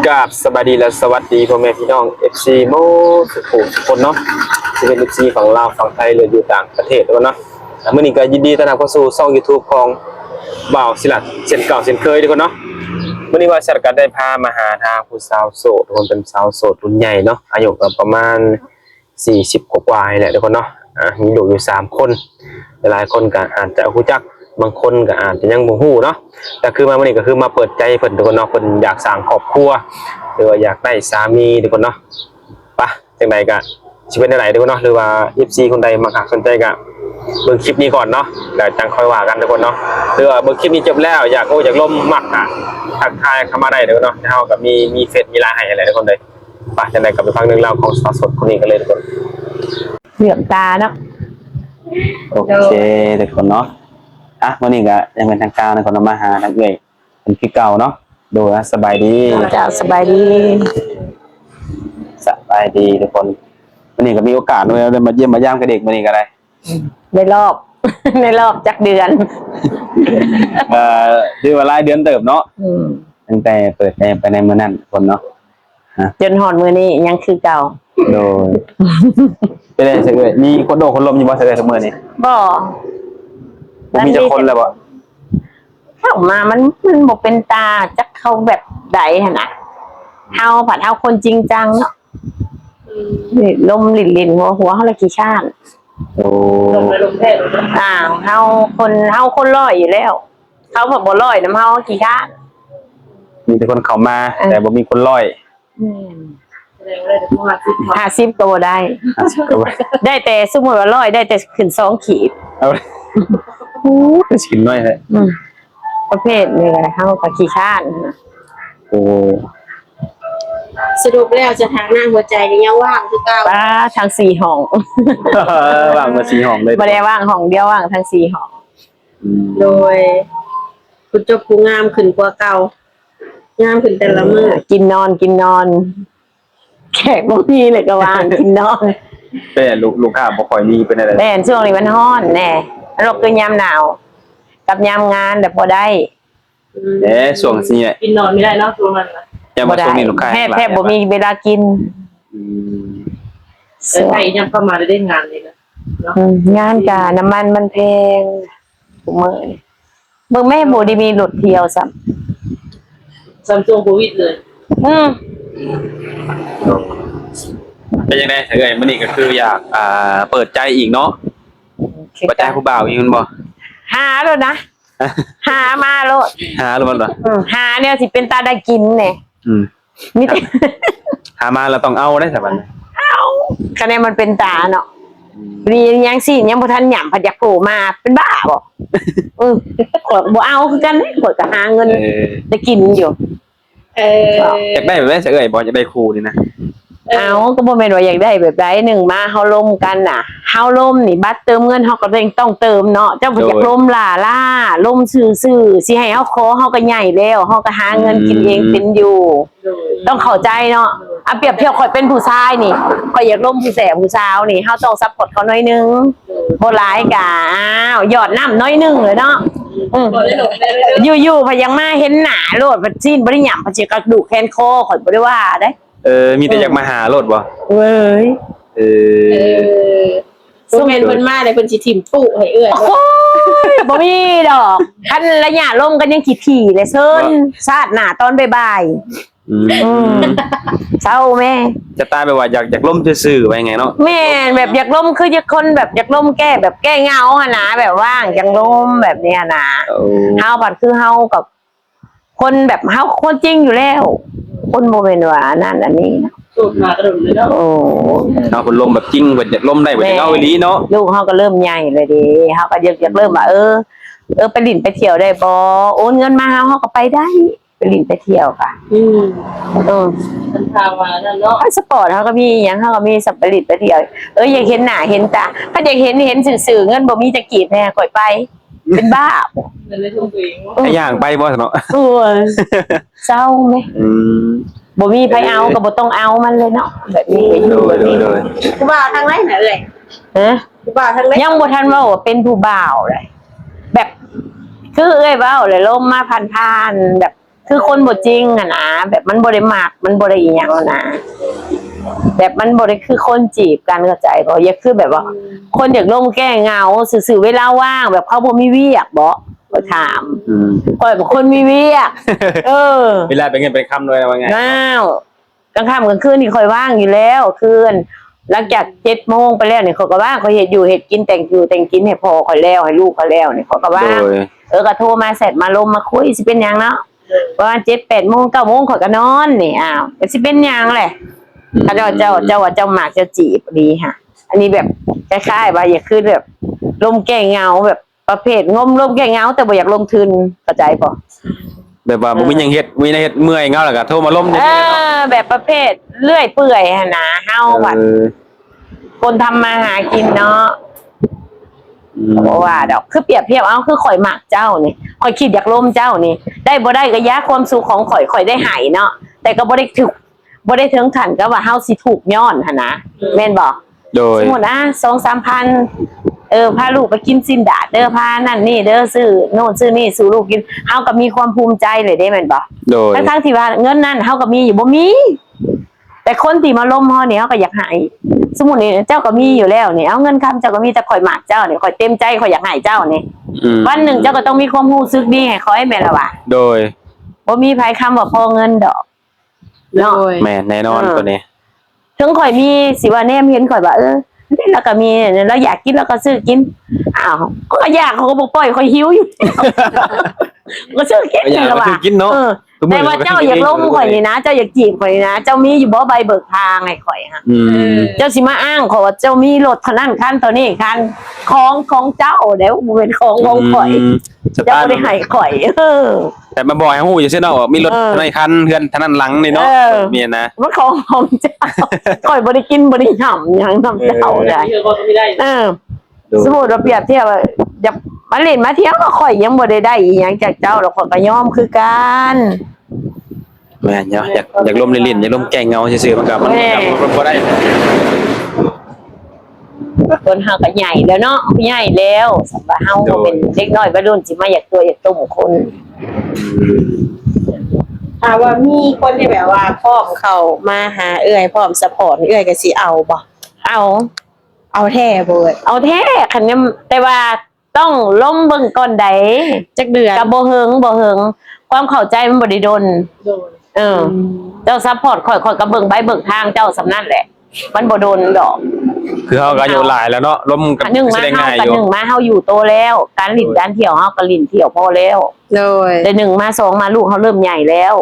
ກາບສະບາຍດີ ແລະ ສະຫວັດດີພໍ່ແມ່ພີ່ນ້ອງ ເອັຟຊີ ໝົດທຸກຜູ້ທຸກຄົນເນາະ ທີ່ເປັນ ເອັຟຊີ ຝັ່ງລາວ ຝັ່ງໄທ ຫຼື ຢູ່ຕ່າງປະເທດເນາະ. ມື້ນີ້ກໍຍິນດີຕ້ອນຮັບເຂົ້າສູ່ຊ່ອງ YouTube ຂອງບ່າວສິລັດ ເຊັ່ນເກົ່າເຊັ່ນເຄີຍທຸກຄົນເນາະ. ມື້ນີ້ບ່າວສິລັດກໍໄດ້ພາມາຫາທາງຜູ້ສາວໂສດ ທຸກຄົນ ເປັນສາວໂສດລຸ້ນໃຫຍ່ເນາະ ອາຍຸກໍປະມານ ສີ່ສິບກວ່າໆນີ້ແຫຼະທຸກຄົນເນາະ. ອ່າ ມີລູກຢູ່ສາມຄົນ ຫຼາຍໆຄົນກໍອາດຈະຮູ້ຈັກ ບາງຄົນກໍອາດຈະຍັງບໍ່ຮູ້ເນາະ. ກໍຄືມາມື້ນີ້ກໍຄືມາເປີດໃຈເພິ່ນທຸກຄົນເນາະ ເພິ່ນຢາກສ້າງຄອບຄົວ ຫຼືວ່າຢາກໄດ້ສາມີທຸກຄົນເນາະ. ປະ ຈັ່ງໃດກໍຊິເປັນແນວໃດທຸກຄົນເນາະ ຫຼືວ່າ ເອັຟຊີ ຄົນໃດມັກຮັກສົນໃຈກໍເບິ່ງຄລິບນີ້ກ່ອນເນາະ ແລ້ວຈັ່ງຄ່ອຍວ່າກັນທຸກຄົນເນາະ. ຫຼືວ່າເບິ່ງຄລິບນີ້ຈົບແລ້ວ ຢາກໂອ້ຢາກລົມ ມັກກໍທັກທາຍເຂົ້າມາໄດ້ທຸກຄົນເນາະ ເຮົາກໍມີ ມີເຟສມີລາຍໃຫ້ຫັ້ນແຫຼະທຸກຄົນເດີ. ໄປ ຈັ່ງໃດກໍໄປຟັງເລື່ອງລາວຂອງສາວໂສດຄົນນີ້ກັນເລີຍທຸກຄົນ. ເຫຼືອບຕາເນາະ. ໂອເຄທຸກຄົນເນາະ. ອ່ະ ມື້ນີ້ກໍຍັງເປັນທາງການທຸກຄົນເນາະ ມາຫາທາງເອື້ອຍເພິ່ນຄືເກົ່າເນາະ. ໂດຍ ສະບາຍດີ. ເຈົ້າ ສະບາຍດີ. ສະບາຍດີທຸກຄົນ. ມື້ນີ້ກໍມີໂອກາດເນາະ ໄດ້ມາຢ້ຽມມາຢາມກັນອີກ ມື້ນີ້ກໍໄດ້ ໃນລອບ ໃນລອບຈັກເດືອນ. ເອີ ຖືວ່າຫຼາຍເດືອນເຕີບເນາະ. ອືມ ຕັ້ງແຕ່ເປີດແອໄປໃນມື້ນັ້ນພຸ້ນເນາະ ຮະ ຈົນຮອດມື້ນີ້ຍັງຄືເກົ່າ. ໂດຍ. ເປັນໄດຊະເອື້ອຍ ມີຄົນໂອ້ຄົນລົມຢູ່ບໍ່ຊະເອື້ອຍ ຊຸມື້ນີ້? ບໍ່. ບໍ່ມີຈັກຄົນແລ້ວບໍ່? ເຂົ້າມາມັນ ມັນບໍ່ເປັນຕາ ຈັກເຂົາແບບໃດຫັ້ນນະ. ເຮົາພັດເຮົາຄົນຈິງຈັງເນາະ. ອືມ ລົມຫຼິ້ນໆ ຫົວໆ ເຮົາລະຂີ້ຄ້ານ. ໂອ້ ລົມແທ້. ອ້າວ ເຮົາຄົນ ເຮົາຄົນລ້ອຍຢູ່ແລ້ວ ເຂົາພັດບໍ່ລ້ອຍນຳເຮົາ ເຮົາຂີ້ຄ້ານ. ມີແຕ່ຄົນເຂົ້າມາ ເອີ ແຕ່ບໍ່ມີຄົນລ້ອຍ. ແມ່ນ. ແສດງວ່າໄດ້ແຕ່ຜູ້ຫ້າສິບເນາະ. ຫ້າສິບກໍບໍ່ໄດ້ ຫ້າສິບກໍບໍ່ໄດ້ ໄດ້ແຕ່ສົມມຸດວ່າຮ້ອຍ ໄດ້ແຕ່ຂຶ້ນສອງຂີດ. ເອົາ ໂອ້ ໄດ້ຊິກິນໜ້ອຍແທ້. ອືມ ປະເພດນີ້ແຫຼະ ເຮົາກໍຂີ້ຄ້ານ. ໂອ້ ສະຫຼຸບແລ້ວ ສະຖານະຫົວໃຈນີ້ຍັງວ່າງຄືເກົ່າ? ປາ ທັງສີ່ຫ້ອງ ວ່າງໝົດສີ່ຫ້ອງເລີຍ. ບໍ່ໄດ້ວ່າງຫ້ອງດຽວ ວ່າງທັງສີ່ຫ້ອງ. ອືມ ໂດຍ ຜູ້ຈົບຜູ້ງາມຂຶ້ນກວ່າເກົ່າ ງາມຂຶ້ນແຕ່ລະມື້. ເອີ ກິນນອນ ກິນນອນ ແຂກບໍ່ມີແລ້ວກໍວ່າງກິນນອນ. ແຕ່ລູກ ລູກຄ້າບໍ່ຄ່ອຍມີເປັນແນວໃດ? ແມ່ນ ຊ່ວງນີ້ມັນຮ້ອນແດ່ ມັນບໍ່ຄືຍາມໜາວ ກັບຍາມງານແລ້ວບໍ່ໄດ້. ອືມ ແຕ່ຊ່ວງນີ້ແຫຼະ ກິນນອນບໍ່ໄດ້ເນາະ ຊ່ວງນັ້ນນະ. ບໍ່ໄດ້ ຊ່ວງນີ້ລູກຄ້າແທບ ແທບບໍ່ມີເວລາກິນ. ອືມ ເອີ ໄທຍັງເຂົ້າມາໄດ້ງານນີ້ນະເນາະ. ອືມ ງານກະ ອືມ ນ້ຳມັນມັນແພງ ທຸກມື້ນີ້ ເບິ່ງແມ່ ບໍ່ໄດ້ມີລົດທ່ຽວຊ້ຳ ຊ້ຳຊ່ວງໂຄວິດເລີຍ. ອືມ ເປັນຈັ່ງໃດເອື້ອຍ ມື້ນີ້ກໍຄືຢາກ ອ່າ ເປີດໃຈອີກເນາະ. ເປີດໃຈຜູ້ບ່າວອີກແມ່ນບໍ່? ຫາໂລດນະ ຫາມາໂລດ ຫາໂລດແມ່ນບໍ່? ອືມ ຫາແນວຊິເປັນຕາໄດ້ກິນແດ່. ອືມ ມີແຕ່ ຫາມາແລ້ວຕ້ອງເອົາໄດ໋ສະບັດນີ້. ເອົາ ຄະແນນມັນເປັນຕາເນາະ. ອືມ ນີ້ຍັງຊີ້ນຍັງບໍ່ທັນຫຍ້ຳ ພັດຢາກໂຜມາ ເປັນບ້າບໍ່? ເອີ ຂ້ອຍບໍ່ເອົາຄືກັນເດ້ ຂ້ອຍກໍຫາເງິນ ເອີ ໄດ້ກິນຢູ່. ເອີ ຢາກໄດ້ແບບໃດຊະເອື້ອຍ ບໍ່ຢາກໄດ້ຄູ່ນີ້ນະ? ເອີ ເອົາ ກໍບໍ່ແມ່ນວ່າຢາກໄດ້ແບບໃດ ໜຶ່ງມາເຮົາລົມກັນນະ ເຮົາລົມນີ້ ບັດເຕີມເງິນເຮົາກໍຕ້ອງເຕີມເນາະ. ເຈົ້າບໍ່ຢາກ ໂດຍ ລົມຫຼ້າໆ ລົມຊື່ໆ ຊິໃຫ້ເຮົາຂໍ ເຮົາກໍໃຫຍ່ແລ້ວ ເຮົາກໍຫາເງິນ ອືມ ກິນເອງເປັນຢູ່. ໂດຍ ຕ້ອງເຂົ້າໃຈເນາະ. ໂດຍ ອາ ປຽບທຽບຂ້ອຍເປັນຜູ້ຊາຍນີ້ ຂ້ອຍຢາກລົມຜູ້ແສຜູ້ສາວນີ້ ເຮົາຕ້ອງຊັບພອດເຂົາໜ້ອຍໜຶ່ງ. ໂດຍ ບໍ່ຫຼາຍກະ ອ້າວ ຫຍອດນ້ຳໜ້ອຍໜຶ່ງເລີຍເນາະ. ອືມ ບໍ່ໄດ້ລົມໄດ້ເລີຍ ຢູ່ໆ ພັດຍັງມາເຫັນໜ້າໂລດ ພັດຊີ້ນບໍ່ໄດ້ຫຍ້ຳ ພັດຊິກະດູກແຂນຄໍ ຂ້ອຍບໍ່ໄດ້ວ່າເດ້. ເອີ ມີແຕ່ຢາກມາຫາໂລດບໍ່? ເວີຍ ເອີ ເອີ ສົມມຸດເພິ່ນມາແລ້ວ ເພິ່ນຊິຖິ້ມປຸໃຫ້ເອື້ອຍ. ໂອ້ຍ ບໍ່ມີດອກ ຄັນໄລຍະລົມກັນຍັງຂີ້ຖີ່ແຫຼະ ເຊີນຊາດໜ້າຕອນບ່າຍໆ. ອືມ ອືມ ເຊົາແມ່ ຈະຕາຍແບບວ່າຢາກ ຢາກລົມຊື່ໆ ວ່າຫຍັງເນາະ. ແມ່ນ ແບບຢາກລົມ ຄືຢາກຄົນແບບຢາກລົມແກ້ ແບບແກ້ເຫງົາຫັ້ນນະ ແບບວ່າງຈັ່ງລົມແບບນີ້ຫັ້ນນະ. ໂອ້ ເຮົາພັດຄືເຮົາກໍ ຄົນແບບເຮົາຄົນຈິງຢູ່ແລ້ວ ຄົນບໍ່ແມ່ນວ່າອັນນັ້ນອັນນີ້ນະ. ໂສດມາກະດົນເລີຍເນາະ. ໂອ້ ເຮົາເປັນລົມແບບຈິງ ເພິ່ນຢາກລົມໄດ້ ເພິ່ນຢາກເອົາອີ່ຫຼີເນາະ. ແມ່ນ ລູກເຮົາກໍເລີ່ມໃຫຍ່ແລ້ວເດ ເຮົາກໍຢາກ ຢາກເລີ່ມວ່າ ເອີ ເອີ ໄປຫຼິ້ນໄປທ່ຽວໄດ້ບໍ່? ໂອນເງິນມາຫາເຮົາ ເຮົາກໍໄປໄດ້ ໄປຫຼິ້ນໄປທ່ຽວກະ. ອືມ ເອີ ຄັນຖ້າວ່ານັ້ນເນາະ ພາສະປອດເຮົາກໍມີ ຫຍັງເຮົາກໍມີ ສຳ ໄປຫຼິ້ນໄປທ່ຽວ. ເອີ ຢາກເຫັນໜ້າເຫັນຕາ ຄັນຢາກເຫັນ ເຫັນຊື່ໆ ເງິນບໍ່ມີຈັກກີບແດ່ ຂ້ອຍໄປ. ເປັນບ້າບໍ່? ເງິນໃນຖົງຕົວເອງບໍ່? ໃຫ້ຍ່າງໄປບໍ່ຊັ້ນເນາະ? ໂອ້ຍ ເຊົາແມະ. ອືມ ບໍ່ມີໃຜເອົາກໍບໍ່ຕ້ອງເອົາມັນເລີຍເນາະ ແບບນີ້ກໍຢູ່ແບບນີ້. ໂດຍ ໂດຍ ໂດຍ. ຜູ້ບ່າວທາງໃດນະເອື້ອຍ? ຮະ? ຜູ້ບ່າວທາງໃດ? ຍັງບໍ່ທັນເວົ້າວ່າເປັນຜູ້ບ່າວເລີຍ ແບບ ຄືເອື້ອຍເວົ້າແຫຼະ ລົມມາຜ່ານໆ ແບບ ຄືຄົນບໍ່ຈິງຫັ້ນນະ ແບບມັນບໍ່ໄດ້ມັກ ມັນບໍ່ໄດ້ອີ່ຫຍັງຫັ້ນນະ ແບບມັນບໍ່ໄດ້ຄືຄົນຈີບກັນ ເຂົ້າໃຈບໍ່? ຢາກຄືແບບວ່າ ອືມ ຄົນຢາກລົມແກ້ເຫງົາຊື່ໆ ເວລາວ່າງ ແບບເຂົາບໍ່ມີວຽກບໍ? ຂ້ອຍຖາມ ອືມ ຂ້ອຍເປັນຄົນມີວຽກ ເອີ ເວລາເປັນເງິນເປັນຄຳດ້ວຍ ວ່າງ່າຍ ອ້າວ ກາງຄ່ຳກາງຄືນນີ້ຂ້ອຍວ່າງຢູ່ແລ້ວ ຄື ຫຼັງຈາກເຈັດໂມງໄປແລ້ວນີ້ ຂ້ອຍກໍວ່າງ ຂ້ອຍເຮັດຢູ່ເຮັດກິນ ແຕ່ງຢູ່ແຕ່ງກິນໃຫ້ພໍ່ຂ້ອຍແລ້ວ ໃຫ້ລູກຂ້ອຍແລ້ວນີ້ ຂ້ອຍກໍວ່າງ ໂດຍ ເອີ ກໍໂທມາແຊັດມາລົມມາຄຸຍ ຊິເປັນຫຍັງເນາະ ປະມານເຈັດແປດໂມງ ເກົ້າໂມງຂ້ອຍກໍນອນນີ້ ອ້າວ ກໍຊິເປັນຫຍັງແຫຼະ ອືມ ເຂົາເຈົ້າ ເຈົ້າ ເຈົ້າວ່າເຈົ້າມັກເຈົ້າຈີບດີຫະ ອັນນີ້ແບບຄ້າຍໆວ່າ ຢາກຄືແບບລົມແກ້ເຫງົາ ແບບ ປະເພດງົມລົມແກ້ເຫງົາ ແຕ່ບໍ່ຢາກລົງທຶນ ເຂົ້າໃຈບໍ່? ແບບວ່າ ເອີ ບໍ່ມີຫຍັງເຮັດ ບໍ່ມີແນວເຮັດ ເມື່ອຍເຫງົາ ແລ້ວກໍໂທມາລົມ ເອີ ແບບປະເພດເລື່ອຍເປື່ອຍຫັ້ນນະ ເຮົາ ເອີ ບັດຄົນທຳມາຫາກິນເນາະ ອືມ ບໍ່ວ່າດອກ ຄືປຽບທຽບເອົາ ຄືຂ້ອຍມັກເຈົ້ານີ້ ຂ້ອຍຄິດຢາກລົມເຈົ້ານີ້ ໄດ້ບໍ່ໄດ້ກໍຢ່າ ຄວາມສຸກຂອງຂ້ອຍ ຂ້ອຍໄດ້ໃຫ້ເນາະ ແຕ່ກໍບໍ່ໄດ້ຖືກ ບໍ່ໄດ້ເຖິງຂັ້ນກັບວ່າເຮົາຊິທຸກຍ້ອນຫັ້ນນະ ແມ່ນບໍ່? ໂດຍ ສົມມຸດ ອ່າ ສອງສາມພັນ ເອີ ພາລູກໄປກິນຊີ້ນດາດເດີ ພານັ້ນນີ້ເດີ ຊື້ໂນ່ນຊື້ນີ້ສູ່ລູກກິນ ເຮົາກໍມີຄວາມພູມໃຈເລີຍເດ້ ແມ່ນບໍ່? ໂດຍ ທັງໆທີ່ວ່າເງິນນັ້ນເຮົາກໍມີຢູ່ ບໍ່ມີ ແຕ່ຄົນທີ່ມາລົມເຮົານີ້ ເຮົາກໍຢາກໃຫ້ ສົມມຸດນີ້ ເຈົ້າກໍມີຢູ່ແລ້ວນີ້ ເອົາ ເງິນຄຳເຈົ້າກໍມີ ແຕ່ຂ້ອຍມັກເຈົ້ານີ້ ຂ້ອຍເຕັມໃຈ ຂ້ອຍຢາກໃຫ້ເຈົ້ານີ້ ອືມ ວັນໜຶ່ງເຈົ້າກໍຕ້ອງມີຄວາມຮູ້ສຶກດີໃຫ້ຂ້ອຍ ແມ່ນລະວະ? ໂດຍ ບໍ່ມີໃຜຄຳວ່າພໍເງິນດອກ. ເນາະ ໂດຍ ແມ່ນແນ່ນອນ ເອີ ຕົວນີ້ ເຖິງຂ້ອຍມີ ຊິວ່າແນມເຫັນຂ້ອຍວ່າ ເອີ ລາວກໍມີ ລາວຢາກກິນ ລາວກໍຊື້ກິນ ອ້າວ ຂ້ອຍກໍຢາກ ເຂົາກໍບໍ່ປ່ອຍຂ້ອຍ ຫິວຢູ່ ກໍຊື້ກິນ ກໍຢາກ ລະວ່າ ຊື້ກິນເນາະ ເອີ ແຕ່ວ່າເຈົ້າຢາກລົມຂ້ອຍນີ້ນະ ເຈົ້າຢາກຈີບຂ້ອຍນີ້ນະ ເຈົ້າມີຢູ່ບໍ່ໃບເບີກທາງໃຫ້ຂ້ອຍຫັ້ນ? ອືມ ເຈົ້າຊິມາອ້າງຂ້ອຍວ່າເຈົ້າມີລົດເທົ່ານັ້ນຄັນ ເທົ່ານີ້ຄັນ ຂອງຂອງເຈົ້າເດ້ ບໍ່ແມ່ນຂອງຂອງຂ້ອຍ ອືມ ເຈົ້າບໍ່ໄດ້ໃຫ້ຂ້ອຍ ເອີ ແຕ່ມາບອກໃຫ້ຮູ້ຈັ່ງຊີ້ເນາະ ມີລົດ ເອີ ເທົ່ານັ້ນຄັນ ເຮືອນເທົ່ານັ້ນຫຼັງນີ້ເນາະ ເອີ ແມ່ນນະ ມັນຂອງຂອງເຈົ້າ ຂ້ອຍບໍ່ໄດ້ກິນບໍ່ໄດ້ຫຍັງຫຍັງນຳເຈົ້າ ເອີ ໄດ້ ເອີ ໂດຍ ສົມມຸດວ່າປຽບທຽບວ່າ ຢາກມາຫຼິ້ນມາທ່ຽວ ຂ້ອຍຍັງບໍ່ໄດ້ໄດ້ອີ່ຫຍັງຈາກເຈົ້າດອກ ຂ້ອຍກໍຍອມຄືກັນ ແມ່ນເນາະ ຢາກ ຢາກລົມຫຼິ້ນໆ ຢາກລົມແກ້ເຫງົາຊື່ໆ ມັນກໍ ມັນ ແມ່ນ ມັນກໍບໍ່ໄດ້. ຄົນເຮົາກໍໃຫຍ່ແລ້ວເນາະ ຜູ້ໃຫຍ່ແລ້ວ ສຳວ່າເຮົາ ໂດຍ ເປັນເດັກນ້ອຍໄວລຸ້ນ ຊິມາຢາກຕົວະຢາກຕົ້ມຄົນ ຖ້າວ່າມີຄົນທີ່ແບບວ່າພ້ອມເຂົ້າມາຫາເອື້ອຍ ພ້ອມຊັບພອດ ເອື້ອຍກໍຊິເອົາບໍ່? ເອົາ ເອົາແທ້ບໍ່ເອື້ອຍ? ເອົາແທ້ ຄັນຍັງ ແຕ່ວ່າ ຕ້ອງລົມເບິ່ງກ່ອນໃດ ຈັກເດືອນ ກໍບໍ່ເຫິງ ບໍ່ເຫິງ ຄວາມເຂົ້າໃຈມັນບໍ່ໄດ້ດົນ ໂດຍ ເອີ ອືມ ເຈົ້າຊັບພອດຂ້ອຍ ຂ້ອຍກໍເບິ່ງໃບເບິ່ງທາງເຈົ້າສ່ຳນັ້ນແຫຼະ ມັນບໍ່ດົນດອກ ຄືເຮົາກໍອາຍຸຫຼາຍແລ້ວເນາະ ລົມກັນໜຶ່ງມາເຮົາກໍໜຶ່ງມາເຮົາຢູ່ໂຕແລ້ວ ການຫຼິ້ນການທ່ຽວເຮົາກໍຫຼິ້ນທ່ຽວພໍແລ້ວ ໂດຍ ແຕ່ໜຶ່ງມາ ສອງມາ ລູກເຮົາເລີ່ມໃຫຍ່ແລ້ວ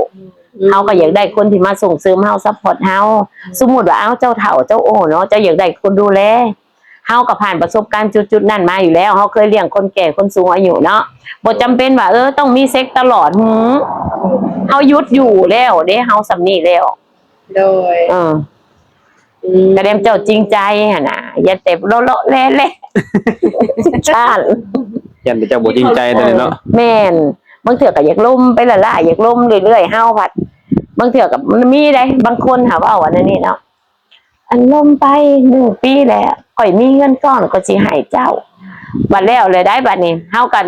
ອືມ ເຮົາກໍຢາກໄດ້ຄົນທີ່ມາສົ່ງເສີມເຮົາ ຊັບພອດເຮົາ ອືມ ສົມມຸດວ່າ ເອົ້າ ເຈົ້າເຖົ້າເຈົ້າໂອເນາະ ເຈົ້າຢາກໄດ້ຄົນດູແລ ເຮົາກໍຜ່ານປະສົບການຈຸດໆນັ້ນມາຢູ່ແລ້ວ ເຮົາເຄີຍລ້ຽງຄົນແກ່ຄົນສູງອາຍຸເນາະ ບໍ່ຈຳເປັນວ່າ ເອີ ຕ້ອງມີເຊັກຕະຫຼອດ ຫື ເຮົາຢຸດຢູ່ແລ້ວເດ້ ເຮົາສ່ຳນີ້ແລ້ວ ໂດຍ ເອີ ອືມ ກະແດມເຈົ້າຈິງໃຈຫັ້ນນະ ຢ່າແຕ່ເລາະໆແລະໆ ຂີ້ຄ້ານ ຢ້ານແຕ່ເຈົ້າບໍ່ຈິງໃຈ ເອີ ຕົວນີ້ເນາະ ແມ່ນ ບາງເທື່ອກໍຢາກລົມໄປຫຼ້າໆ ຢາກລົມເລື້ອຍໆ ເຮົາພັດ ບາງເທື່ອກໍມີໄດ໋ ບາງຄົນຫາເວົ້າອັນນັ້ນນີ້ເນາະ ອັນລົມໄປໜຶ່ງປີແລ້ວ ຂ້ອຍມີເງິນກ້ອນ ຂ້ອຍຊິໃຫ້ເຈົ້າ ບັດແລ້ວແລ້ວໄດ໋ ບັດນີ້ເຮົາກໍ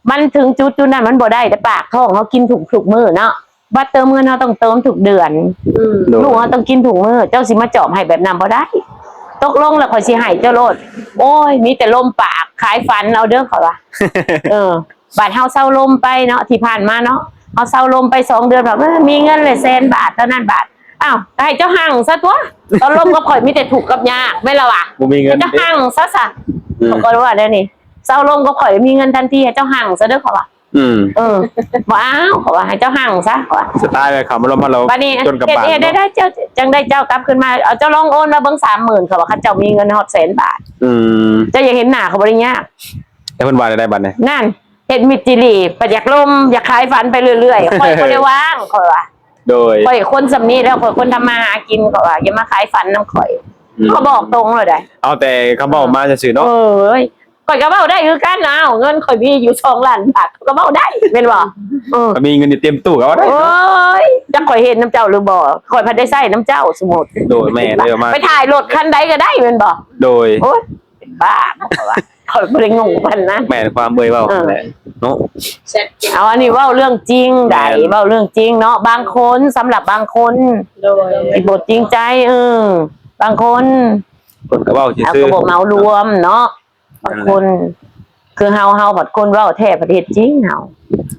ມັນເຖິງຈຸດຈຸດນັ້ນມັນບໍ່ໄດ້ ແຕ່ປາກທ້ອງເຮົາກິນທຸກ ທຸກມື້ເນາະ ບັດເຕີມເງິນເຮົາຕ້ອງເຕີມທຸກເດືອນ ອືມ ໂດຍ ລູກເຮົາຕ້ອງກິນທຸກມື້ ເຈົ້າຊິມາຈອບໃຫ້ແບບນັ້ນບໍ່ໄດ້ ຕົກລົງແລ້ວຂ້ອຍຊິໃຫ້ເຈົ້າໂລດ ໂອ້ຍ ມີແຕ່ລົມປາກ ຂາຍຝັນເອົາເດີ ຂ້ອຍວ່າ ເອີ ບາດເຮົາເຊົາລົມໄປເນາະ ທີ່ຜ່ານມາເນາະ ເຮົາເຊົາລົມໄປສອງເດືອນ ແບບ ເອີ ມີເງິນແລ້ວແສນບາດ ເທົ່ານັ້ນບາດ ອ້າວ ກໍໃຫ້ເຈົ້າຮັ່ງຊະຕົວະ ຕອນລົມກັບຂ້ອຍມີແຕ່ທຸກກັບຍາກ ແມ່ນລະວະ ບໍ່ມີເງິນ ໃຫ້ເຈົ້າຮັ່ງຊະຊະ ອືມ ຂ້ອຍວ່າແນວນີ້ ເຊົາລົມກັບຂ້ອຍມີເງິນທັນທີ ໃຫ້ເຈົ້າຮັ່ງຊະເດີ ຂ້ອຍວ່າ ອືມ ເອີ ບໍ່ເອົາ ຂ້ອຍວ່າ ໃຫ້ເຈົ້າຮັ່ງຊະ ຂ້ອຍວ່າ ສະໄຕລ໌ແບບເຂົາມາລົມເຮົາ ບາດນີ້ ຈົນກັບ ເຮັດ ບາດ ເຮັດໄດ້ ເນາະ ເຈົ້າຈັ່ງໄດ້ເຈົ້າກັບຄືນມາ ເອົາ ເຈົ້າລອງໂອນມາເບິ່ງສາມໝື່ນ ຂ້ອຍວ່າ ຄັນເຈົ້າມີເງິນຮອດແສນບາດ ອືມ ເຈົ້າຢາກເຫັນໜ້າຂ້ອຍບໍ່ໄດ້ຍາກ ແລ້ວເພິ່ນວ່າແນວໃດບັດນີ້? ນັ້ນ ເຮັດມິດຈີ່ຫຼີ ປະຢາກລົມ ຢາກຂາຍຝັນໄປເລື້ອຍໆ ຂ້ອຍບໍ່ໄດ້ວ່າງ ຂ້ອຍວ່າ ໂດຍ ຂ້ອຍຄົນສ່ຳນີ້ແລ້ວ ຂ້ອຍຄົນທຳມາຫາກິນ ຂ້ອຍວ່າ ຢ່າມາຂາຍຝັນນຳຂ້ອຍ ອືມ ຂ້ອຍບອກຕົງເລີຍໄດ໋ ເອົາແຕ່ຄຳເວົ້າມາຊື່ໆເນາະ ເອີຍ ຂ້ອຍກໍເວົ້າໄດ້ຄືກັນ ອ້າວ ເງິນຂ້ອຍມີຢູ່ສອງລ້ານບາດ ຂ້ອຍກໍເວົ້າໄດ້ ແມ່ນບໍ່? ເອີ ຂ້ອຍມີເງິນຢູ່ເຕັມຕູ້ກໍເວົ້າໄດ້ ໂອ້ຍ ຈັກຂ້ອຍເຮັດນຳເຈົ້າຫຼືບໍ່ ຂ້ອຍພັດໄດ້ໃຊ້ນຳເຈົ້າ ສົມມຸດ ໂດຍ ແມ່ນ ເອີ ມາ ໄປຖ່າຍລົດຄັນໃດກໍໄດ້ ແມ່ນບໍ່? ໂດຍ ໂອ້ຍ ເປັນບ້າບໍ່ ຂ້ອຍວ່າ ຂ້ອຍບໍ່ໄດ້ງົງປານນັ້ນ. ແມ່ນຄວາມເອື້ອຍເວົ້າ ເອີ ຫັ້ນແຫຼະເນາະ. ເອົາ ອັນນີ້ເວົ້າເລື່ອງຈິງໃດ໋ ແມ່ນ ເວົ້າເລື່ອງຈິງເນາະ. ບາງຄົນ ສຳລັບບາງຄົນ ໂດຍ ຊິບໍ່ຈິງໃຈ ເອີ ບາງຄົນ ເພິ່ນກໍເວົ້າຊື່ໆ ເຮົາກໍບໍ່ເໝົາລວມເນາະ. ບາງຄົນ ຄືເຮົາ ເຮົາບັດຄົນເວົ້າແທ້ ປະເທດຈີນເຮົາ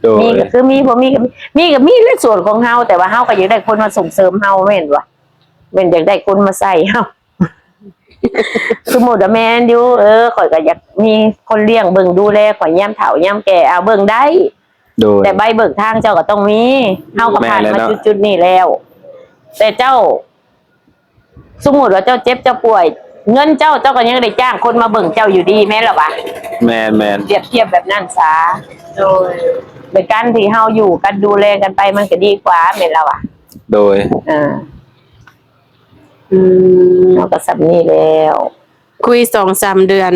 ໂດຍ ມີກໍຄືມີ ບໍ່ມີກໍມີ ມີກໍມີແຫຼະສ່ວນຂອງເຮົາ ແຕ່ວ່າເຮົາກໍຢາກໄດ້ຄົນມາສົ່ງເສີມເຮົາ ແມ່ນບໍ່? ແມ່ນຢາກໄດ້ຄົນມາໃສ່ເຮົາ. ສົມມຸດວ່າແມ່ນຢູ່ ເອີ ຂ້ອຍກໍຢາກມີຄົນລ້ຽງເບິ່ງດູແລຂ້ອຍຍາມເຖົ້າຍາມແກ່ ເອົາເບິ່ງໄດ້ ໂດຍ ແຕ່ໃບເບີກທາງເຈົ້າກໍຕ້ອງມີ ເຮົາກໍຜ່ານມາ ແມ່ນແລ້ວເນາະ ຈຸດໆນີ້ແລ້ວ ແຕ່ເຈົ້າ ສົມມຸດວ່າເຈົ້າເຈັບເຈົ້າປ່ວຍ ເງິນເຈົ້າ ເຈົ້າກໍຍັງໄດ້ຈ້າງຄົນມາເບິ່ງເຈົ້າຢູ່ດີ ແມ່ນລະວະ? ແມ່ນໆ ປຽບທຽບແບບນັ້ນຊະ ໂດຍ ໃນການທີ່ເຮົາຢູ່ກັນດູແລກັນໄປມັນກໍດີກວ່າ ແມ່ນລະວະ? ໂດຍ ເອີ ອືມ ເຮົາກໍສ່ຳນີ້ແລ້ວ ຄຸຍສອງສາມເດືອນ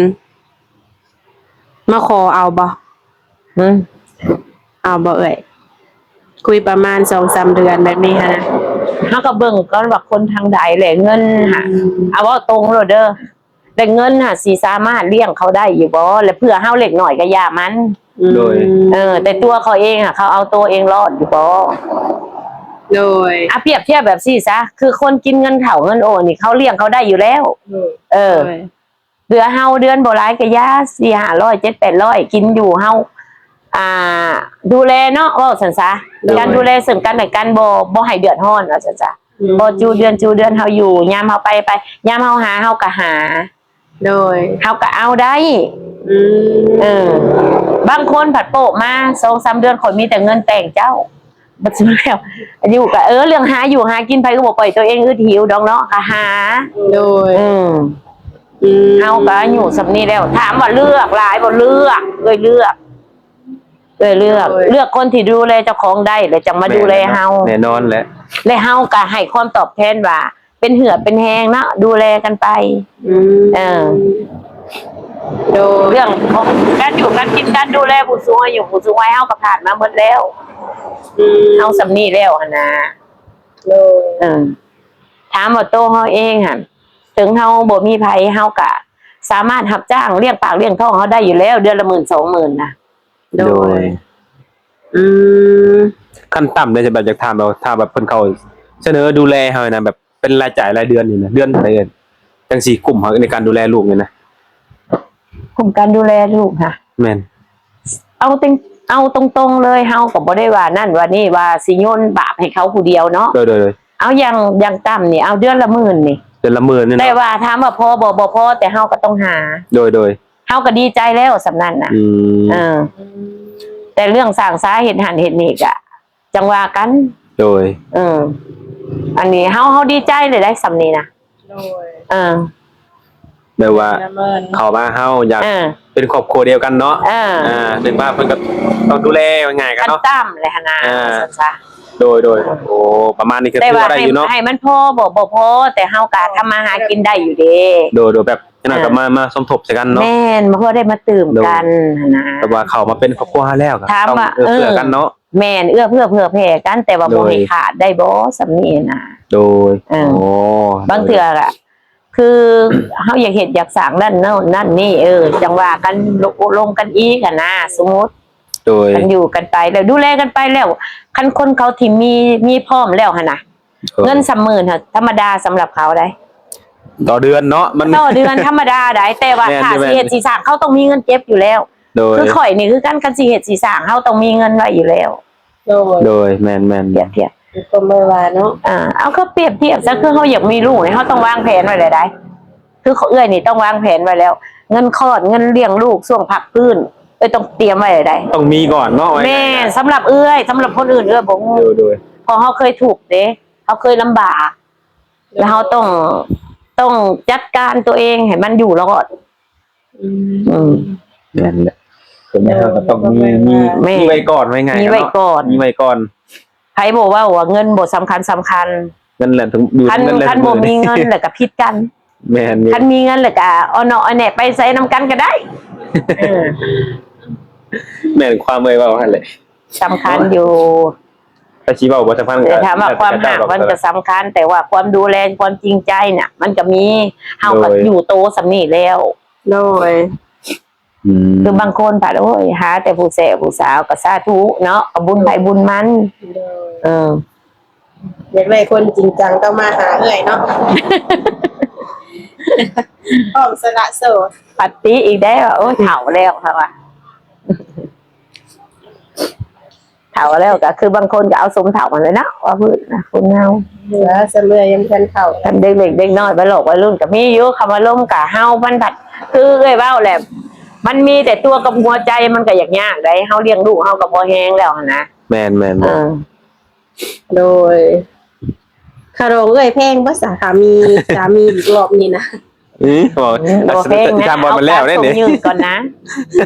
ມາຂໍເອົາບໍ່? ຫືມ? ເອົາບໍ່ເອື້ອຍ? ຄຸຍປະມານສອງສາມເດືອນແບບນີ້ຫັ້ນນະ ເຮົາກໍເບິ່ງກ່ອນວ່າຄົນທາງໃດແຫຼະ ເງິນຫາ ອືມ ເອົາເວົ້າຕົງໂລດເດີ ແຕ່ເງິນຫາຊິສາມາດລ້ຽງເຂົາໄດ້ຢູ່ບໍ່? ແລະເພື່ອເຮົາເລັກນ້ອຍກໍຢ່າມັນ ອືມ ໂດຍ ເອີ ແຕ່ຕົວເຂົາເອງຫາ ເຂົາເອົາຕົວເອງລອດຢູ່ບໍ່? ໂດຍ ອາ ປຽບທຽບແບບຊີ້ຊະ ຄືຄົນກິນເງິນເຖົ້າເງິນໂອນີ້ ເຂົາລ້ຽງເຂົາໄດ້ຢູ່ແລ້ວ ໂດຍ ເອີ ໂດຍ ເຫຼືອເຮົາເດືອນບໍ່ຫຼາຍກໍຢ່າ ສີ່ຫ້າຮ້ອຍ ເຈັດແປດຮ້ອຍ ກິນຢູ່ເຮົາ ອ່າ ດູແລເນາະ ເວົ້າຊັ້ນຊະ ໂດຍ ການດູແລເຊິ່ງກັນແລະກັນ ບໍ່ ບໍ່ໃຫ້ເດືອດຮ້ອນ ວ່າຊັ້ນຊະ ອືມ ພໍຈູເດືອນຈູເດືອນເຮົາຢູ່ ຍາມເຮົາໄປ ໄປ ຍາມເຮົາຫາ ເຮົາກໍຫາ ໂດຍ ເຮົາກໍເອົາໄດ້ ອືມ ເອີ ບາງຄົນພັດໂປະມາ ສອງສາມເດືອນ ຂ້ອຍມີແຕ່ເງິນແຕ່ງເຈົ້າ ບັດສຸດແລ້ວ ຢູ່ກໍ ເອີ ເລື່ອງຫາຢູ່ຫາກິນ ໃຜກໍບໍ່ປ່ອຍຕົວເອງອຶດຫິວດອກເນາະ ກໍຫາ ໂດຍ ອືມ ອືມ ເຮົາກໍອາຍຸສ່ຳນີ້ແລ້ວ ຖາມວ່າເລືອກຫຼາຍບໍ່? ເລືອກ ເອື້ອຍເລືອກ ເອື້ອຍເລືອກ ໂດຍ ເລືອກຄົນທີ່ດູແລເຈົ້າຂອງໄດ້ ແລ້ວຈັ່ງມາດູແລເຮົາ ແມ່ນແລ້ວເນາະ ແນ່ນອນແຫຼະ ແລະເຮົາກໍໃຫ້ຄວາມຕອບແທນວ່າ ເປັນເຫື່ອເປັນແຮງເນາະ ດູແລກັນໄປ ອືມ ເອີ ໂດຍ ເລື່ອງຂອງການຢູ່ການກິນ ການດູແລຜູ້ສູງອາຍຸ ຜູ້ສູງໄວ ເຮົາກໍຜ່ານມາໝົດແລ້ວ ອືມ ເຮົາສ່ຳນີ້ແລ້ວຫັ້ນນະ ໂດຍ ເອີ ຖາມວ່າໂຕເຮົາເອງຫັ້ນ ເຖິງເຮົາບໍ່ມີໃຜ ເຮົາກໍສາມາດຮັບຈ້າງລ້ຽງປາກລ້ຽງທ້ອງເຮົາໄດ້ຢູ່ແລ້ວ ເດືອນລະໝື່ນສອງໝື່ນນະ ໂດຍ ໂດຍ ອືມ ຂັ້ນຕ່ຳເດ ແບບຢາກຖາມແບບ ຖ້າແບບເພິ່ນເຂົ້າສະເໜີດູແລເຮົານະ ແບບ ເປັນລາຍຈ່າຍລາຍເດືອນນີ້ນະ ເດືອນເທົ່າໃດ ຈັ່ງຊິກຸ້ມໃນການດູແລລູກນີ້ນະ? ກຸ້ມການດູແລລູກຫະ? ແມ່ນ ເອົາເຕັງ ເອົາຕົງໆເລີຍ ເຮົາກໍບໍ່ໄດ້ວ່ານັ້ນວ່ານີ້ ວ່າຊິໂຍນບາບໃຫ້ເຂົາຜູ້ດຽວເນາະ ໂດຍໆ ເອົາຢ່າງ ຢ່າງຕ່ຳນີ້ ເອົາເດືອນລະໝື່ນນີ້ ເດືອນລະໝື່ນນີ້ເນາະ ແຕ່ວ່າຖາມວ່າພໍບໍ່? ບໍ່ພໍ ແຕ່ເຮົາກໍຕ້ອງຫາ ໂດຍໆ ເຮົາກໍດີໃຈແລ້ວສ່ຳນັ້ນນະ ອືມ ເອີ ແຕ່ເລື່ອງສ້າງສາເຮັດຫັ້ນເຮັດນີ້ກະ ຈັ່ງວ່າກັນ ໂດຍ ເອີ ອັນນີ້ເຮົາ ເຮົາດີໃຈເລີຍໄດ໋ ສ່ຳນີ້ນະ ໂດຍ ເອີ ແບບວ່າເຂົ້າມາເຮົາຢາກ ເອີ ເປັນຄອບຄົວດຽວກັນເນາະ ເອີ ເອີ ເປັນວ່າເພິ່ນກໍຕ້ອງດູແລ ວ່າງ່າຍກັນເນາະ ຕາມແຫຼະຫັ້ນນະ ເອີ ຊັ້ນຊະ ໂດຍ ໂດຍ ໂອ້ ປະມານນີ້ກໍຖືວ່າໄດ້ຢູ່ເນາະ ແຕ່ວ່າໃຫ້ ໃຫ້ມັນພໍບໍ່? ບໍ່ພໍ ແຕ່ເຮົາກໍທຳມາຫາກິນໄດ້ຢູ່ເດ້ ໂດຍ ໂດຍ ແບບ ຈັ່ງນັ້ນກໍມາ ເອີ ມາສົມທົບໃສ່ກັນເນາະ ແມ່ນ ເພື່ອໄດ້ມາຕື່ມກັນ ໂດຍ ຫັ້ນນະ ແຕ່ວ່າເຂົ້າມາເປັນຄອບຄົວເຮົາແລ້ວກໍ ຖາມວ່າ ຕ້ອງເອື້ອເຟື້ອກັນເນາະ ເອີ ແມ່ນ ເອື້ອເຟື້ອເພື່ອແຜ່ກັນ ແຕ່ວ່າ ໂດຍ ບໍ່ໃຫ້ຂາດໄດ້ບໍ່ ສ່ຳນີ້ນະ ໂດຍ ເອີ ໂອ້ ບາງເທື່ອກໍ ຄືເຮົາຢາກເຮັດຢາກສ້າງນັ້ນໂນ່ນນັ້ນນີ້ ເອີ ຈັ່ງວ່າກັນ ລົງ ລົງກັນອີກຫັ້ນນະ ສົມມຸດ ໂດຍ ກັນຢູ່ກັນໄປແລ້ວ ດູແລກັນໄປແລ້ວ ຄັນຄົນເຂົາທີ່ມີ ມີພ້ອມແລ້ວຫັ້ນນະ ໂດຍ ເງິນສາມໝື່ນຫັ້ນທຳມະດາສຳລັບເຂົາໃດ໋ ຕໍ່ເດືອນເນາະ ມັນ ຕໍ່ເດືອນທຳມະດາໃດ໋ ແຕ່ວ່າ ແມ່ນ ຖ້າ ແມ່ນ ຊິເຮັດຊິສ້າງ ເຂົາຕ້ອງມີເງິນເກັບຢູ່ແລ້ວ ໂດຍ ຄືຂ້ອຍນີ້ຄືກັນ ຄັນຊິເຮັດຊິສ້າງ ເຮົາຕ້ອງມີເງິນໄວ້ຢູ່ແລ້ວ ໂດຍ ໂດຍ ແມ່ນໆ ປຽບທຽບ ຄືຄົນບໍ່ວ່າເນາະ ອ່າ ເອົາ ຄືປຽບທຽບຊະ ຄືເຮົາຢາກມີລູກນີ້ ເຮົາຕ້ອງວາງແຜນໄວ້ແລ້ວໃດ໋ ຄືເອື້ອຍນີ້ຕ້ອງວາງແຜນໄວ້ແລ້ວ ເງິນຄອດ ເງິນລ້ຽງລູກ ຊ່ວງພັກຟື້ນ ເອື້ອຍຕ້ອງຕຽມໄວ້ໃດ໋ ຕ້ອງມີກ່ອນເນາະ ແມ່ນ ສຳລັບເອື້ອຍ ສຳລັບຄົນອື່ນເອື້ອຍບໍ່ຮູ້ ໂດຍ ໂດຍ ເພາະເຮົາເຄີຍທຸກເດ້ ເຮົາເຄີຍລຳບາກ ແລ້ວເຮົາຕ້ອງ ຕ້ອງຈັດການຕົວເອງໃຫ້ມັນຢູ່ລອດ ອືມ ອືມ ນັ້ນແຫຼະ ເຮົາກໍຕ້ອງມີ ມີ ມີໄວ້ກ່ອນ ວ່າງ່າຍ ມີໄວ້ກ່ອນ ມີໄວ້ກ່ອນ ໃຜບໍ່ເວົ້າວ່າເງິນບໍ່ສຳຄັນ ສຳຄັນ ເງິນແຫຼະ ຄັນ ຄັນບໍ່ມີເງິນແລ້ວກໍຜິດກັນ ແມ່ນ ຄັນມີເງິນແລ້ວກໍອໍ້ເນາະ ແນ່ ໄປໃສນຳກັນກໍໄດ້ ເອີ ແມ່ນ ຄວາມເອື້ອຍເວົ້າຫັ້ນແຫຼະ ສຳຄັນຢູ່ ຖ້າຊິເວົ້າບໍ່ສຳຄັນ ແຕ່ຖາມວ່າຄວາມຮັກມັນກໍສຳຄັນ ແຕ່ວ່າຄວາມດູແລ ຄວາມຈິງໃຈນະ ມັນກໍມີ ເຮົາກໍ ໂດຍ ຢູ່ໂຕສ່ຳນີ້ແລ້ວ ໂດຍ ອືມ ຄືບາງຄົນພັດ ໂອ້ຍ ຫາແຕ່ຜູ້ແຊວຜູ້ສາວ ກໍສາທຸເນາະ ກໍບຸນໃຜບຸນມັນ. ໂດຍ ເອີ ຢາກໄດ້ຄົນຈິງຈັງຕ້ອງມາຫາເອື້ອຍເນາະ ພ້ອມສະຫຼະໂສດ. ພັດຕິອີກແລ້ວ ໂອ້ຍ ເຖົ້າແລ້ວເຂົາວ່າ ເຖົ້າແລ້ວກໍຄືບາງຄົນກໍເອົາສົມເຖົ້າຫັ້ນແຫຼະເນາະ ວ່າພື້ນນະ ຄົນເຮົາ ເຫຼືອສະເມື່ອຍັງບໍ່ທັນເຖົ້າ. ຄັນເດັກເລັກເດັກນ້ອຍ ໄວລັອກໄວລຸ້ນກໍມີຢູ່ ຄຳວ່າລົມກໍເຮົາ ມັນພັດ ຄືເອື້ອຍເວົ້າແຫຼະ ມັນມີແຕ່ຕົວກັບຫົວໃຈ ມັນກໍຢາກຍາກໃດ໋ ເຮົາລ້ຽງລູກເຮົາກໍບໍ່ແຮງແລ້ວຫັ້ນນະ. ແມ່ນໆໆ ເອີ ໂດຍ ຄ່າດອງເອື້ອຍແພງບໍ່ສະ? ຖ້າມີສາມີອີກລອບນີ້ນະ. ອື ເວົ້າ ອືມ ບໍ່ແພງນະ ຖາມບ່ອນມັນແລ້ວເດ້ນີ້ ເອົາການສົ່ງຍື່ນກ່ອນນະ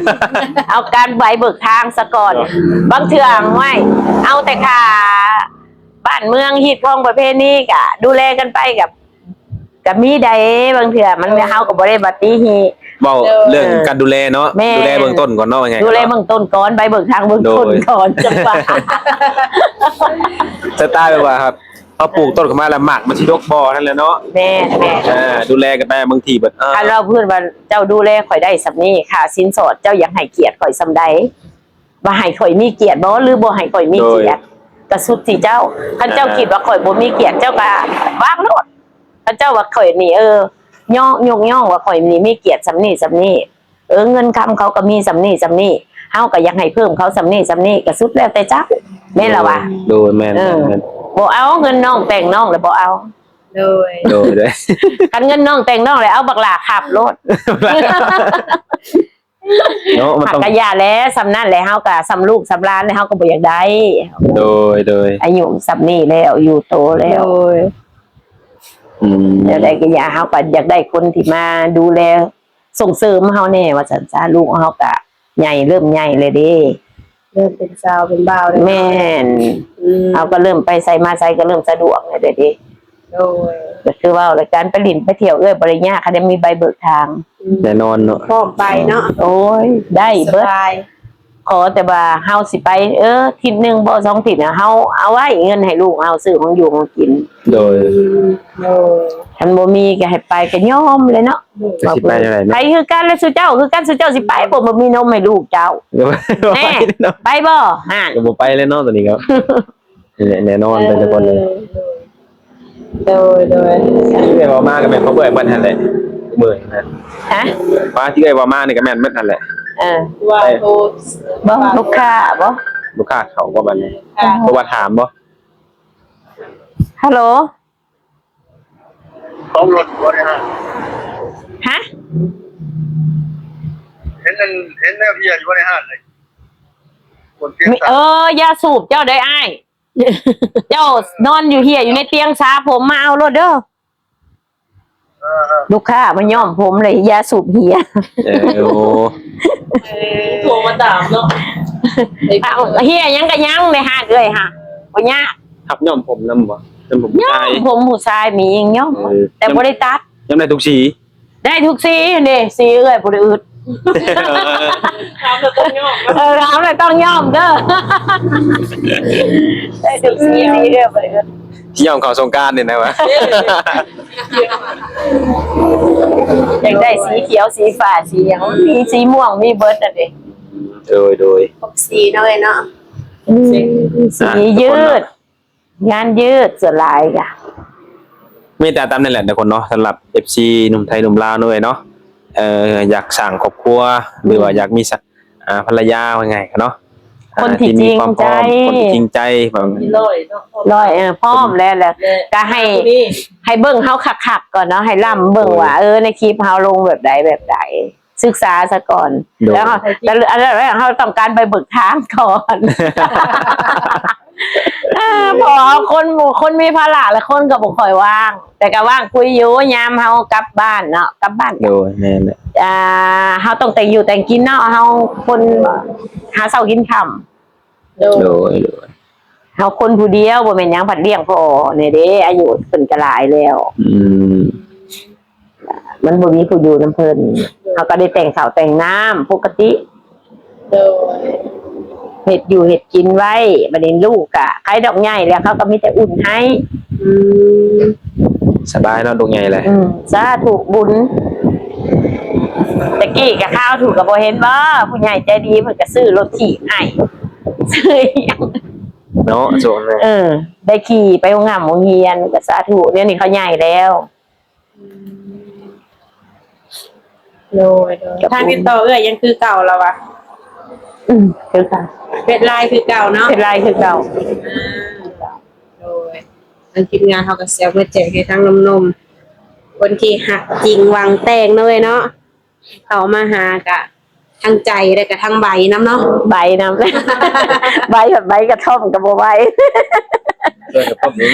ເອົາການໃບເບີກທາງສະກ່ອນ. ເນາະ ບາງເທື່ອ ຫ້ວຍ ເອົາແຕ່ຄ່າບ້ານເມືອງ ຮີດຄອງປະເພນີ ກະດູແລກັນໄປ ກະ ກະມີໃດ໋. ບາງເທື່ອມັນ ເອີ ເຮົາກໍບໍ່ໄດ້ມາຕິຮີ ເວົ້າເລື່ອງ ເອີ ການດູແລເນາະ. ແມ່ນ ດູແລເບື້ອງຕົ້ນກ່ອນເນາະ ວ່າໄງ ດູແລເນາະ ເບື້ອງຕົ້ນກ່ອນ ໃບເບີກທາງເບື້ອງ ໂດຍ ຕົ້ນກ່ອນ ຈັ່ງວ່າ ສະໄຕລ໌ແບບວ່າ ເຮົາປູກຕົ້ນຂຶ້ນມາແລ້ວ ໝາກມັນຊິດົກບໍ່ ນັ້ນແຫຼະເນາະ. ແມ່ນໆ ອ່າ ດູແລກັນໄປ ບາງທີເບິດ ອ່າ ຄັນວ່າເພິ່ນວ່າ ເຈົ້າດູແລຂ້ອຍໄດ້ສ່ຳນີ້ ຄ່າສິນສອດເຈົ້າຢາກໃຫ້ກຽດຂ້ອຍສ່ຳໃດ? ວ່າໃຫ້ຂ້ອຍມີກຽດບໍ່ ຫຼືບໍ່ໃຫ້ຂ້ອຍມີກຽດ ໂດຍ ກະສຸດທີ່ເຈົ້າ. ຄັນເຈົ້າ ອ່າ ຄິດວ່າຂ້ອຍບໍ່ມີກຽດ ເຈົ້າກະວາງໂລດ. ຄັນເຈົ້າວ່າຂ້ອຍນີ້ ເອີ ຍ້ອງ ຍົກຍ້ອງວ່າຂ້ອຍນີ້ມີກຽດສ່ຳນີ້ສ່ຳນີ້ ເອີ ເງິນຄຳເຂົາກໍມີສ່ຳນີ້ສ່ຳນີ້ ເຮົາກໍຢາກໃຫ້ເພີ່ມເຂົາສ່ຳນີ້ສ່ຳນີ້ ກໍສຸດແລ້ວແຕ່ເຈົ້າ ແມ່ນລະວະ. ໂດຍ ໂດຍ ແມ່ນ ເອີ ແມ່ນ ບໍ່ເອົາ ເງິນນ້ອງແຕ່ງນ້ອງລະບໍ່ເອົາ. ໂດຍ ໂດຍ ໂດຍ ຄັນເງິນນ້ອງແຕ່ງນ້ອງລະເອົາບັກຫຼ້າຂັບໂລດ ເນາະ ມັນຕ້ອງ ຫາກະຢ່າແຫຼະ ສ່ຳນັ້ນແຫຼະ ເຮົາກະສ່ຳລູກສ່ຳຫຼານແຫຼະ ເຮົາກໍບໍ່ຢາກໄດ້. ໂດຍ ໂດຍ ອາຍຸສ່ຳນີ້ແລ້ວ ຢູ່ໂຕແລ້ວ ໂດຍ ອືມ ແນວໃດກໍຢ່າ ເຮົາກໍຢາກໄດ້ຄົນທີ່ມາດູແລ ສົ່ງເສີມເຮົາແດ່ວ່າຊັ້ນຊະ ລູກເຮົາກະໃຫຍ່ ເລີ່ມໃຫຍ່ແລ້ວເດ້ ເລີ່ມເປັນສາວເປັນບ່າວແລ້ວ. ແມ່ນ ອືມ ເຮົາກໍເລີ່ມໄປໃສມາໃສກໍເລີ່ມສະດວກແລ້ວເດ້. ໂດຍ ກໍຄືເວົ້າແຫຼະ ການໄປຫຼິ້ນໄປທ່ຽວເອື້ອຍບໍ່ໄດ້ຍາກ ຄັນໄດ້ມີໃບເບີກທາງ ອືມ ແນ່ນອນເນາະ ພ້ອມໄປເນາະ. ໂອ້ຍ ໄດ້ເບິດ ສະບາຍ ຂໍແຕ່ວ່າເຮົາຊິໄປ ເອີ ທິດໜຶ່ງບໍ່ ສອງທິດນະ ເຮົາເອົາໄວ້ເງິນໃຫ້ລູກເຮົາຊື້ຂອງຢູ່ຂອງກິນ. ໂດຍ ອືມ ໂດຍ ຄັນບໍ່ມີກໍໃຫ້ໄປກໍຍອມແຫຼະເນາະ. ໂດຍ ຊິໄປຈັ່ງໃດເນາະ ໃຜຄືກັນແຫຼະ ສູ່ເຈົ້າຄືກັນ ສູ່ເຈົ້າຊິໄປບໍ່ ບໍ່ມີນົມໃຫ້ລູກເຈົ້າ. ແນ່ ໄປບໍ່? ຫັ້ນ ກໍບໍ່ໄປແລ້ວເນາະ ຕອນນີ້ກໍ ແນ່ນອນ ເອີ ແຕ່ລະຄົນເລີຍ. ໂດຍ ໂດຍ ທີ່ເອື້ອຍເວົ້າມາກໍແມ່ນຂອງເອື້ອຍເບິດຫັ້ນແຫຼະ ເມື່ອຍນະ. ຮະ? ວ່າທີ່ເອື້ອຍເວົ້າມານີ້ກໍແມ່ນເບິດຫັ້ນແຫຼະ. ເອີ ວ່າໂທ ບໍ່ ລູກຄ້າບໍ່? ລູກຄ້າເຂົ້າບໍ່ບັດນີ້? ບໍ່ວ່າຖາມບໍ່? ຮັລໂຫຼ ເອົາລົດບໍ່ໄດ້ຫາ. ຮະ? ເຫັນອັນ ເຫັນແນວເຮັດຢູ່ໃນຮ້ານເລີຍ ຄົນເຈັບ ມີ ຕາຍ ເອີ ຢາສູບເຈົ້າເດີອ້າຍ ເຈົ້ານອນຢູ່ເຮຍຢູ່ໃນຕຽງສາຜົມ ມາເອົາໂລດເດີ. ເອີ ລູກຄ້າມາຍ້ອມຜົມເລີຍ ຢາສູບເຮຍ. ເອີ ໂອ້ ໂທມາຕາມເນາະ. ເອົາ ເຮຍຫຍັງກະຍັງເດ້ ຫາກເອື້ອຍຫາ ບໍ່ຍາກ. ຮັບຍ້ອມຜົມນຳບໍ່? ຍ້ອມຜົມຜູ້ຊາຍ ຍ້ອມຜົມຜູ້ຊາຍມີຍິງຍ້ອມ. ເອີ ແຕ່ບໍ່ໄດ້ຕັດ ຍ້ອມໄດ້ທຸກສີ. ໄດ້ທຸກສີເດ້ ສີເອື້ອຍບໍ່ໄດ້ອຶດ. ຖາມແລ້ວຕ້ອງຍອມ ເອີ ຖາມແລ້ວຕ້ອງຍອມເດີ. ໄດ້ທຸກສີ ສີເອື້ອຍບໍ່ໄດ້ອຶດ. ຊິຍອມເຂົ້າສົງການນີ້ນະວະ. ຢາກໄດ້ສີຂຽວ ສີຟ້າ ສີຫຍັງ ມີສີມ່ວງ ມີເບິດຫັ້ນເດ້. ໂດຍ ໂດຍ ຄົບສີເນາະເອື້ອຍເນາະ. ອືມ ສີຍືດ ອ່ະ ທຸກຄົນເນາະ ງານຍືດສ່ວນຫຼາຍກະ ມີແຕ່ຕາມນັ້ນແຫຼະທຸກຄົນເນາະ. ສຳລັບເອັຟຊີ ໜຸ່ມໄທໜຸ່ມລາວເນາະເອື້ອຍເນາະ ເອີ ຢາກສ້າງຄອບຄົວ ຫຼືວ່າ ອືມ ຢາກມີສະ ອ່າ ພັນລະຍາວ່າງ່າຍເນາະ ຄົນທີ່ ອ່າ ທີ່ມີຄວາມພ້ອມ ຈິງໃຈ ຄົນທີ່ຈິງໃຈ ທີ່ຮ້ອຍເນາະ ຮ້ອຍ ເອີ ພ້ອມແລ້ວ ແລ້ວ ແລະ ກະໃຫ້ ໃຫ້ເບິ່ງເຮົາຄັກໆກ່ອນເນາະ ໃຫ້ລ້ຳເບິ່ງ ໂດຍ ວ່າ ເອີ ໃນຄລິບເຮົາລົງແບບໃດແບບໃດ. ສຶກສາສາກ່ອນ ໂດຍ ແລ້ວເຮົາ ແລ້ວອັນແລກເຮົາຕ້ອງການໃບເບີກທາງກ່ອນ. ເອີ ເພາະວ່າຄົນ ຄົນມີພາລະ ແລະຄົນກໍບໍ່ຄ່ອຍວ່າງ ແຕ່ກໍວ່າງຄຸຍຢູ່ ຍາມເຮົາກັບບ້ານເນາະ ກັບບ້ານ ໂດຍ ແມ່ນແຫຼະ ອ່າ ເຮົາຕ້ອງແຕ່ງຢູ່ແຕ່ງກິນເນາະ ເຮົາຄົນຫາເຊົ້າກິນຄ່ຳ. ໂດຍ ໂດຍ ໂດຍ ເຮົາຄົນຜູ້ດຽວ ບໍ່ແມ່ນຫຍັງ ພັດລ້ຽງພໍ່ແດ່ເດ້ ອາຍຸເພິ່ນກໍຫຼາຍແລ້ວ. ອືມ ມັນບໍ່ມີຜູ້ຢູ່ນຳເພິ່ນ ເຮົາກໍໄດ້ແຕ່ງເຂົ້າແຕ່ງນ້ຳປົກກະຕິ. ໂດຍ ເຮັດຢູ່ເຮັດກິນໄວ້ ບັດນີ້ລູກກະໃຄດອກໃຫຍ່ແລ້ວ ເຂົາກໍມີແຕ່ອຸ່ນໃຫ້. ອືມ ສະບາຍເນາະ ລູກໃຫຍ່ແລ້ວ. ອືມ ສາທຸບຸນ. ແຕ່ກີ້ກໍຂ່າວຖືກກໍບໍ່ເຫັນບໍ່ ຜູ້ໃຫຍ່ໃຈດີເພິ່ນກໍຊື້ລົດຖີບໃຫ້ ຊື້ຫຍັງ ເນາະ ຊ່ວງນັ້ນ ເອີ ໄດ້ຂີ່ໄປໂຮງຮ່ຳໂຮງຮຽນ ກໍສາທຸ ດຽວນີ້ເຂົາໃຫຍ່ແລ້ວ. ໂດຍ ໂດຍ ທາງຕິດຕໍ່ເອື້ອຍຍັງຄືເກົ່າລະວະ? ອືມ ຄືເກົ່າ ເຟດ LINE ຄືເກົ່າເນາະ ເຟດ LINE ຄືເກົ່າ. ອ່າ ໂດຍ ທາງທີມງານເຮົາກໍຊິເອົາມາແຈກໃຫ້ທາງໜຸ່ມໆ ຄົນທີ່ຮັກຈິງຫວັງແຕ່ງເນາະເອື້ອຍເນາະ ເຂົ້າມາຫາກະທັງໃຈ ແລະກະທັງໃບນຳເນາະ ໃບນຳ ໃບ ໃບກະທ່ອມກໍບໍ່ໄຫວ ເອີ ກະທ່ອມນີ້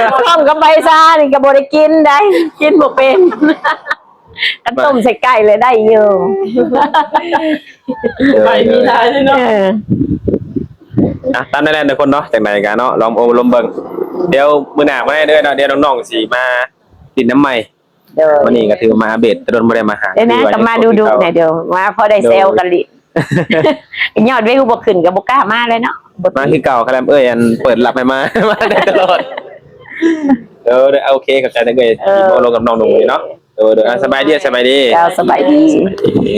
ກະທ່ອມກັບໃບຊານີ້ກໍບໍ່ໄດ້ກິນໄດ໋ ກິນບໍ່ເປັນ ຄັນຕົ້ມໃສ່ໄກ່ແລ້ວໄດ້ຢູ່ ໃບມີຫຼາຍເລີຍເນາະ ເອີ ອ່ະ ຕາມນັ້ນແຫຼະທຸກຄົນເນາະ ຈັ່ງໃດກໍເນາະ ລອງອົບລົມເບິ່ງ ດຽວມື້ໜ້າມາໃໝ່ເດີເນາະ ດຽວນ້ອງໆຊິມາຫຼິ້ນນຳໃໝ່. ໂດຍ ມື້ນີ້ກໍຖືວ່າມາອັບເດດ ແຕ່ດົນບໍ່ໄດ້ມາຫາ ເອີ ນະ ກໍມາດຸໆ ແດ່ ດຽວມາພໍໄດ້ແຊວກັນຫຼິ້ນ ໂດຍ ຍອດວິວບໍ່ຂຶ້ນກໍບໍ່ກ້າມາແລ້ວເນາະ ມາຄືເກົ່າ ຄະແລມເອີຍ ອັນເປີດຮັບໃຫ້ມາ ມາໄດ້ຕະຫຼອດ ເອີ ໂອເຄ ຂອບໃຈນະເອີຍ ເອີ ທີ່ມາລົມກັບນ້ອງໜຸ່ມເນາະ ໂດຍ ໂດຍ ອ່ະ ສະບາຍດີ ສະບາຍດີ ເຈົ້າ ສະບາຍດີ ສະບາຍດີ.